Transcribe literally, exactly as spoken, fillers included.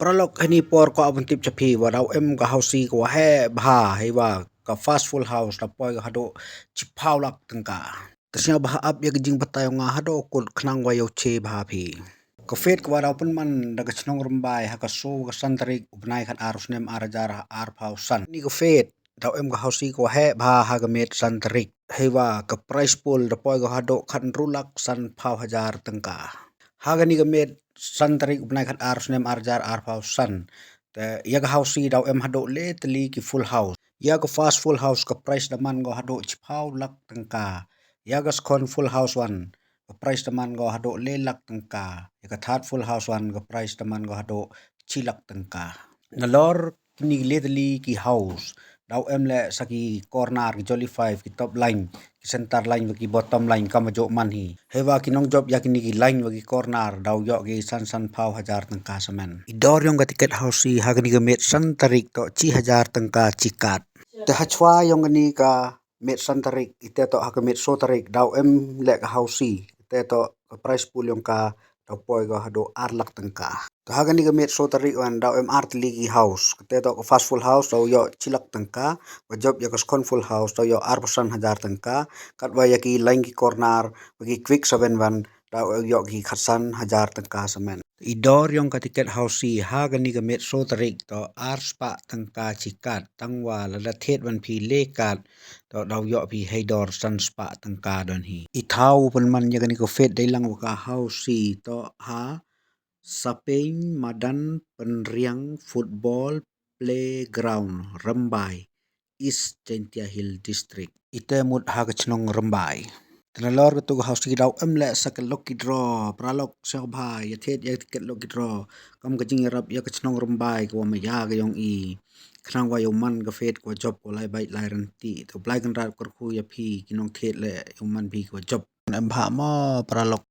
Paralok, heini por ko awan tip cha phi wa daw em ka housie ka wa heh bha, heiwa ka first full house da poi ka hadooh chiphaw lak tyngka. Te sñiaw bha ap ya ka jingbatai yong nga hadooh kut khnang wa yoh che bha phi. Ka fete ka wa daw pynman da ka chnong Rymbai ha ka soo ka san tarik u bnai khat ar u snem ar hajar arphaw san. Ni ka fete daw em ka housie ka wa heh bha ha ka miet san tarik. Heiwa ka prize pool da poi ka hadooh khat ynru lak sanphaw hajar tyngka. Ha kani ka miet san tarik u bnai khat ar u snem ar hajar arphaw san. Te ya ka housie daw em hadooh le tylli ki full house. Ya ka first full house ka prize da man ko hadooh chiphaw lak tyngka. Ya ka second full house wan ka prize da man ko hadooh le lak tyngka. Ya ka third full house wan ka prize da man ko hadooh chi lak tyngka. Nalor kini ki le tylli ki house daw em leh sa ki corner, ki jolly five, ki top line, ki center line wa ki bottom line kam wa jooh man hi. Heiwa ki nongjop ya kini ki line wa ki corner daw yoh ki san sanphaw hajar tyngka samen. I dor yong ka ticket housie ha kani ka miet san tarik toh chi hajar tyngka chi kat. Te hachwa yong kani ka miet san tarik, ite toh ha ka miet soo tarik daw em leh ka housie. Ite toh ka prize pool yong ka daw poi ko hadooh ar lak tyngka. Te ha kani ka miet soo tarik wan daw em ar tylli ki house. Kate toh ka first full house daw yoh chi lak tyngka. Wa jop ya ka second full house daw yoh arphaw san hajar tyngka. Katwa ya ki line ki corner wa ki quick seven wan daw yoh ki khatsan hajar tyngka samen. I dor yong ka ticket housie ha kani ka miet soo tarik toh ar spah tyngka chi kat, tangwa lada thied wan phi le kat toh daw yoh phi hei dor san spah tyngka don hi. I thaw pynman ya kani ka fete dei lang wa ka housie toh ha Sapeng Madan Pynriang Football Playground, Rymbai, East Jaintia Hills District. Ite mut ha ka chnong Rymbai. Te nalor katu ka housie daw em leh sa ka lucky draw. Paralok sñiaw bha ya thied ya ka ticket lucky draw. Kam ka jingyarap ya ka chnong Rymbai ka wa maya ka yong i. Khnang wa yoh man ka fete ka wa jop ko lai bait lai rynti. Te Blai Kynrad kyrkhu ya phi ki nongthied leh yoh man phi ka wa jop. Em bha mo paralok.